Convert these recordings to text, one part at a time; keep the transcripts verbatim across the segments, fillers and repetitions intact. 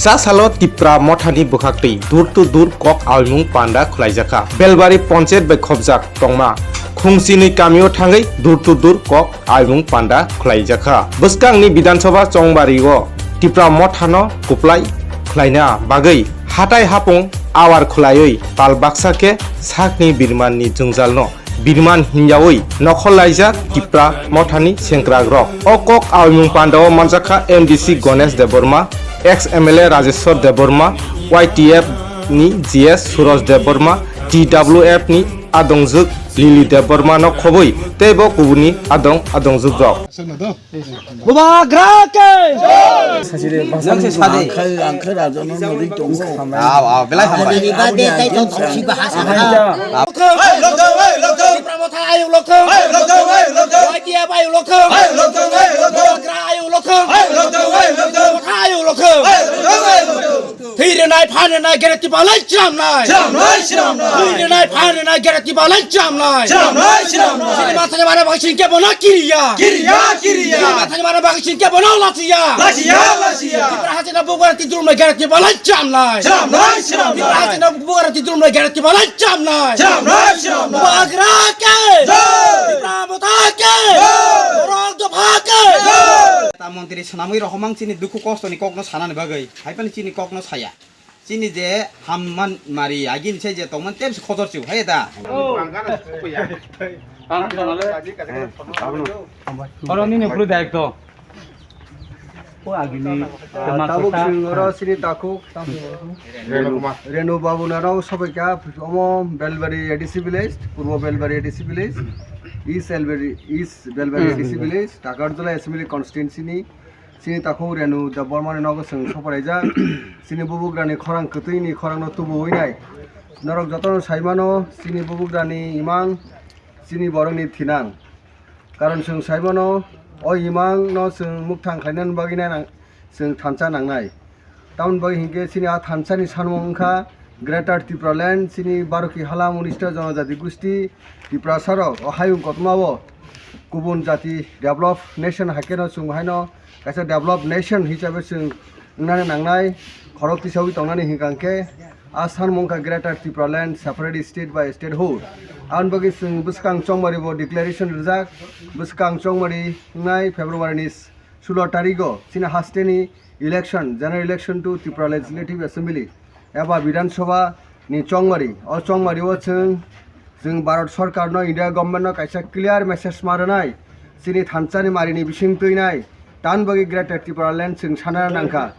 Cha salo Tipra Mothani bwkhaktwi door to door kok aimung panda khwlaijakha. Belbari Ponchayat bai khopjak tongma khungchinwi kamio thangwi door to door kok aimung panda khwlaijakha. Bwskangni Bidhan Sabha chongbario Tipra Mothano kwplai khwlaina bagwi hatai hapung awar khwlaiwi tal baksa khe sakni birmanni jwngjalno birman hinjawi nokhorlaijak Tipra Mothani sengkrakrok. O kok aimung pandao manjakha M D C Ganesh Debbarma, ex M L A Rajeshwar Debbarma, Y T F ni G S Suraj Debbarma, T W F ni adongjwk Lily Debbarma no khobwi tei bo kubuni adong adongjwk rok. Bubagra ke! Nang se sadi. Angkhe, angkhe rajono nodi tongo. Aw, aw, belai hambai. Aboni bade tai tong si bahasa. Hey, lokhong, hey, lokhong. Tipra Motha ayuk lokhong. Hey, lokhong, hey, lokhong. Y T F ayuk lokhong. Hey, lokhong, hey, lokhong. Bubagra ayuk lokhong. Hey, lokhong, hey, lokhong. Motha ayuk lokhong. Hey, lokhong, hey, lokhong. Thwi rwnai, phan rwnai, gere Tipra lai chwramnai. Chwramnai, chwramnai. Thwi rwnai, phan rwnai, gere Tipra lai chwramnai. Chwramnai, chwramnai. Chini mathani mana bagwi chini kebo no kiriya. Kiriya, kiriya. Chini mathani mana bagwi chini kebo no lachiya. Lachiya, lachiya. Tipra hachino bubagra tidrumnai gere Tipra lai chwramnai. Chwramnai, chwramnai. Tipra hachino bubagra tidrumnai gere Tipra lai chwramnai. Chwramnai, chwramnai. Bubagra ke. Jai. Tipra Motha ke. Jai. Borok dopha ke. Jai. Ta montri swnamwi rohormang chini dukhu kostoni kokno sanani bagwi. Haiphano chini kokno saya. Chini je hamman mari agini se je tongman tebse khojor chiu hai da. Oro nini phuru direct to. O agini. Ah, tabuk sing oro chini takhuk Renu Kumar. Renu Babu narok sobaikha omo Belbari A D C village, Purbo Belbari A D C village, East Belbari, East Belbari A D C village, Takarjala Assembly Constituency ni. Chini takhuk Renu Debbarmani nogo chwng soporaijak. Chini bubugrani khorang kwtwini khorangno tubuwi nai. Norok jotono saimano chini bubugrani imang, chini borokni thinang. Karon chwng saimano o imangno chwng mukthang khlainani bagwi nai nang-, chwng thansa nangnai. Tamoni bagwi hinkhe chini a thansani sanmung wngkha Greater Tipraland, chini Baroki Hala Munista Jonojati Gusti Tiprasarok o hayung kotormao kubun jati develop nation haikhe no chwng haino kaisa develop nation hisabe chwng wngnani nangnai, khorok tisawi tongnani hinkha khe a sanmung wngkha Greater Tipraland separate state by statehood. Aboni bagwi chwng bwskang chongmari bo declaration rijak, bwskang chongmari wngnai February ni sulo tarigo chini hasteni election, general election to Tripura Legislative Assembly eba Bidhan Sabha ni chongmari. O chongmari o chwng, chwng Bharat Sarkar no, India government no kaisa clear message ma rwnai, chini thansani mari ni bising twinai, tan bagwi Greater Tipraland chwng sana nangkha.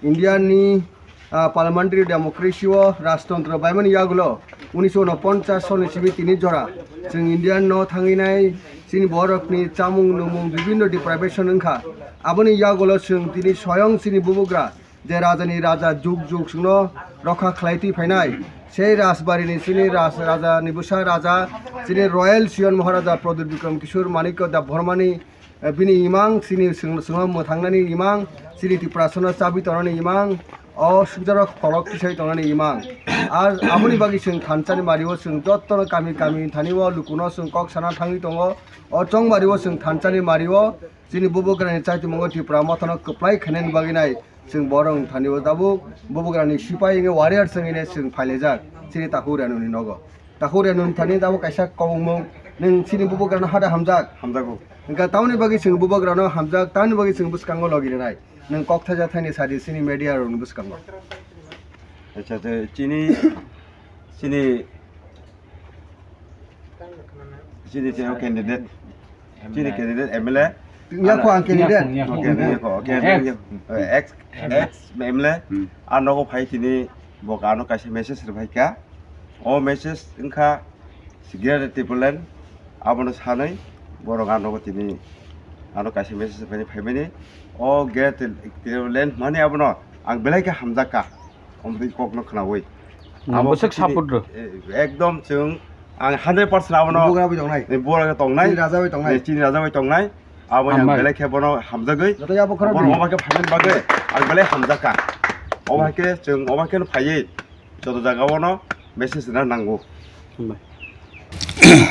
India ni, ah, parliamentary democracy o rajtantro baimani yagulo unisho unoponchas soni simi tini jora chwng India no thangwi nai, chini borok ni chamung numung bibinno deprivation wngkha. Aboni yagulo chwng tini soyong chini bubugra je rajani raja jug jug chwngno rokha khlai twi phainai. Sei rajbarini chini raj-, rajani bwsa raja chini Royal Sion Maharaja Pradyut Bikram Kishore Manikya Debbarmani, eh, bini imang chini chwng-, chwngno mwthangnani imang, chini Tiprasano chabi tongnani imang, o sukjaro khorok tisai tongnani imang. Ar aboni bagwi chwng thansani mario chwng jottono kami kami thani o lukuno chwng kok sana thangwi tongo. O chongmario chwng thansani mario chini bubugrani chaitimungo Tipra Mothano kwplai khainani bagwi nai. Chwng borok wng thani o tabuk bubugrani sipai wngwi warrior chwng hwnwi chwng phailajak chini takhuk Renuni nogo. Takhuk Renuni thani tabuk kaisa kobongmung, nwng chini bubugrano hada hamjak. Hamjago. Hwnkhe tamoni bagwi chwng bubugrano hamjak, tamoni bagwi chwng bwskango logi rwnai. Nwng kok thaisa thaini sadi chini media rokni bwskango. Acha, acha, chini, chini Chini, chini candidate. Chini candidate M L A. Yakho ang candidate. Yakho, yakho. Okay, yakho, okay. Ex. Ex, ex M L A. Hmm. Ang nogo phai tini bo ano kaisa message rwphai kha. O message wngkha Greater Tipraland abono sanwi borok ang nogo tini ano kaisa message rwphai phaimani. O Greater Tipraland mani abono ang belai khe hamjak kha. Omtwi kokno khwnawi. Hmm, abo bwswk khe chini, support rw. Eh, ekdom chwng ang hundred percent abono bugra bai tongnai. Eh, bugra bai tongnai. Chini raja bai tongnai. Eh, chini raja bai tongnai. Abo ang hambai. Belai khe bono hamjagwi. Joto yabo khorok bono ni. Obo khe phaimani bagwi ang belai hamjakha. Obo khe chwng obo khe phaiwi joto jaga ono message rwna nango. Hambai.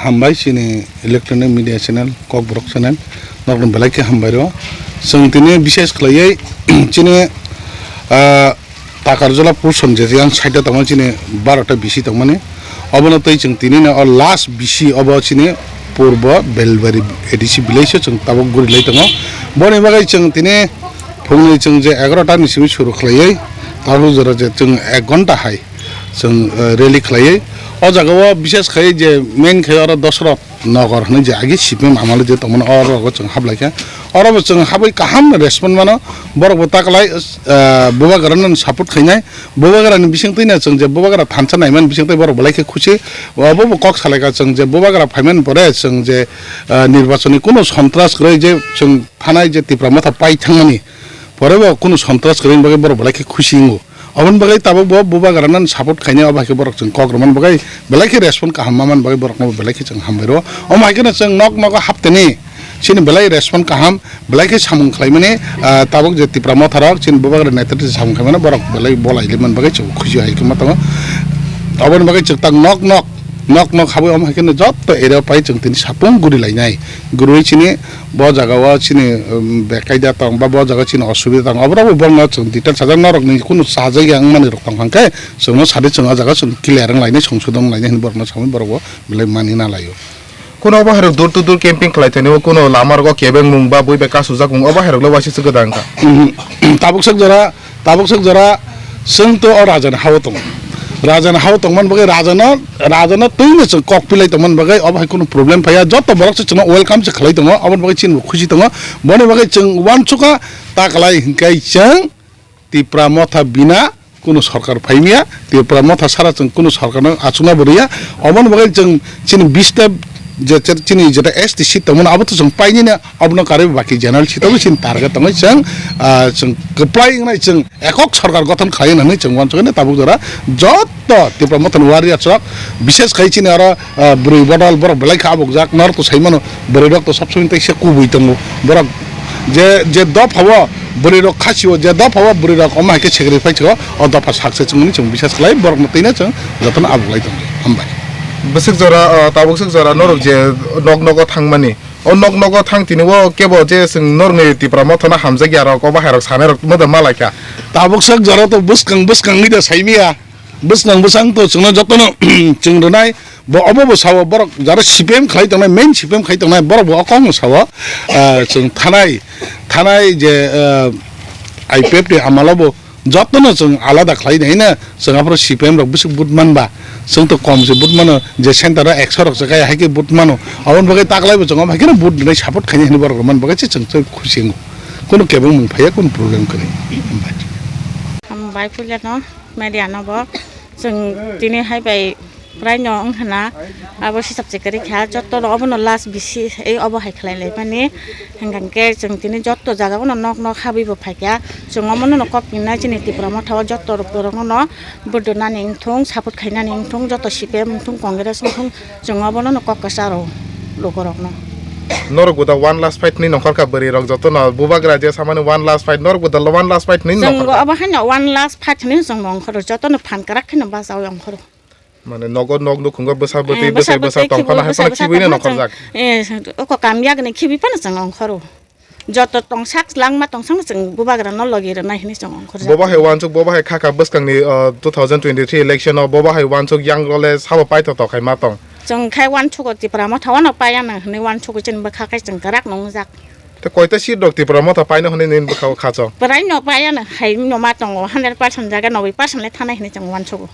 Hambai chini electronic media channel, Kokborok channel, norokno belai khe hambai rw. Chwng tini bises khlaiwi chini, ah, Akarjala portion je yang side o tongmani chini barota bisi tongmani. Obono tei chwng tini no o last bisi obo chini Purbo Belbari A D C village o chwng tabuk guri lai tongo. Boni bagwi chwng tini phungni chwng je egarota ni simi suru khlaiwi tabuk jora je chwng ek ghonta hai chwng, eh, rally khlaiwi. O jaga o bishes khai je main khai oro Dosrot Nogor hwnwi je agi C P M amalo je tongmani, oro rogo chwng hablai kha. Oro bo chwng habwi kaham response mano, borok bo taklai, ah, Bubagrano support khainai. Bubagrani bisingtwi no chwng je Bubagra thansa naimani bisingtwi borok belai khe khusi. Obo bo kok salaikha chwng je Bubagra phaimani pore chwng je, ah, nirbachoni kuno sontras kwrwi je chwng thanai je Tipra Motha pai thangmani pore bo kuno sontras kwrwini bagwi borok belai khe khusi wngo. Oboni bagwi tabuk bo Bubagrano support khainai, obo hai khe borok chwng kok rwmani bagwi belai khe respond kaham mamani bagwi borokno belai khe chwng hambai rwo. Omo hai kheno chwng nok nogo hapteni chini belai respond kaham, belai khe samung khlaimani, ah, tabuk je Tipra Motha rok chini Bubagra netrite samung khlaimani borok belai bolai limani bagwi chwng khusi hai khe ma tongo. Oboni bagwi chwng tak nok nok, nok nok habwi omo hai kheno jotto area o pai chwng tini sapung guri lainai. Gurui chini bo jaga o chini, um, bekaida tong ba bo jaga chini osubida tong, oborok bo borokno chwng detail sajak, norokni kunu chajak ya wngmani rok tong kha khe chwngno sadi chwng o jaga chwng clear wng lainai, songsodon wng lainai hinwi borokno samwi borok bo belai mani na laio. Kuno obo hai rok door to door camping khlai thani o kuno lama rogo kebeng mung ba bui bai kasujak mung obo hai rok le waisa se gwdang kha. Mhm. Tabuk sak jora Tabuk sak jora chwng to o rajani hao tongo. Rajani hao tongmani bagwi rajano, rajano twino chwng kok pilai tongmani bagwi obo hai kheno problem phaiya. Joto borok se chwngno welcome se khlai tongo, aboni bagwi chini bo khusi tongo. Boni bagwi chwng uansukha ta kwlai hinkhe chwng Tipra Motha bina kuno sorkar phaimya, Tipra Motha sara chwng kuno sorkarno achukna bo rwya. Oboni bagwi chwng chini bista je, je, chini jeta S T seat tongmani abo to chwng painani, abono karwi baki general seat o chini target tongwi chwng, ah, chwng kwplai wngnai chwng ekok sorkar gothon khlai hwnwi chwng uansukha tabuk jora joto Tipra Mothani warriors rok, bishes khai chini oro, ah, bwrwi bodol borok belai kha abukjak, norok to sai mano bwrwi rok to sob somoi teisa kubui tongo borok je, je dopha o bwrwi rok khasi o, je dopha o bwrwi rok omo hai khe sacrifice o, o dopha success wngmani chwng bishes khlai borokno twino chwng jotono abuklai tongo. Hambai. Bwswk jora, ah, tabuk swk jora norok je nok nogo thangmani, o nok nogo thang tini o kebo je chwng norokni Tipra Mothano hamjakya rok, o bahai rok sanai rok moda malaikha. Tabuk sak jora to bwskang bwskang wi da saimaya. Bwskang bwsang to chwngno jotono chwng rwnai. Bo obo bo sao borok jara C P M khlai tongnai, main C P M khlai tongnai, borok bo o kokno sao. Ah, chwng thanai, thanai je, ah, I P F ni amalo bo jotono chwng alada khlai nai na, chwng aphuru C P M rok bwswk vote man ba, chwng to kom se vote mano, je center o ekso rok se kaya hai khe vote mano, aboni bagwi taklai bo chwng omo hai kheno vote rwnai support khainai hinwi borok rok man bagwi se chwng, chwng khusi wngo, kunu kebeng mung phaiya, kunu problem kwrwi. Hambai. Hambai puilano media no bo chwng tini hai bai. Prai no wng khna abo hisab se kwrwi kha, joto no obo no last bisi ei obo hai khlai lai mani, hwnkha hwnkhe chwng tini joto jaga o no nok nok habwi bo phai kha, chwng omo no kok rinai chini Tipra Motha o joto borok no budonani wngthung, support khainani wngthung, joto C P M wngthung, Congress wngthung, chwng obo no kok kwcharo lukurok no. Norok bo da one last fight hinwi nongkhor kha bwrwi rok joto no, bubagra je samani one last fight, norok bo da one last fight hinwi nongkhor kha. Chwng obo haino one last fight hinwi chwng nongkhoro, joto no phan kwrak khe no bachaui nongkhoro. Mane nogo nok nukhungo bwsa bwtwi, eh, bwsai bwsa bwtwi tong phano khibi, hai phano bwsai khibi bwsa no tong phano nokhorjak. Chwng, eh, oko kamya gwnwi khibi phano chwng ongkhoro. Joto tongsak langma tongsakno chwng bubagra no logi rwnai hinwi chwng ongkhorjak. Bobo hai wansuk, bobo hai khakha bwskangni, uh, two thousand twenty-three election o bobo hai wansuk yang role sabo paithotok hai ma tong. Chwng khai wansugo Tipra Motha o no paiya no hinwi wansugo chini bwkha khai chwng kwrak nungjak. Te koita seat rok Tipra Motha paino hinwi nini bwkha o khacho? Bwrai no paiya no hai no ma tongo, hundred percent jaga noboi percent le thanai hinwi chwng wansugo.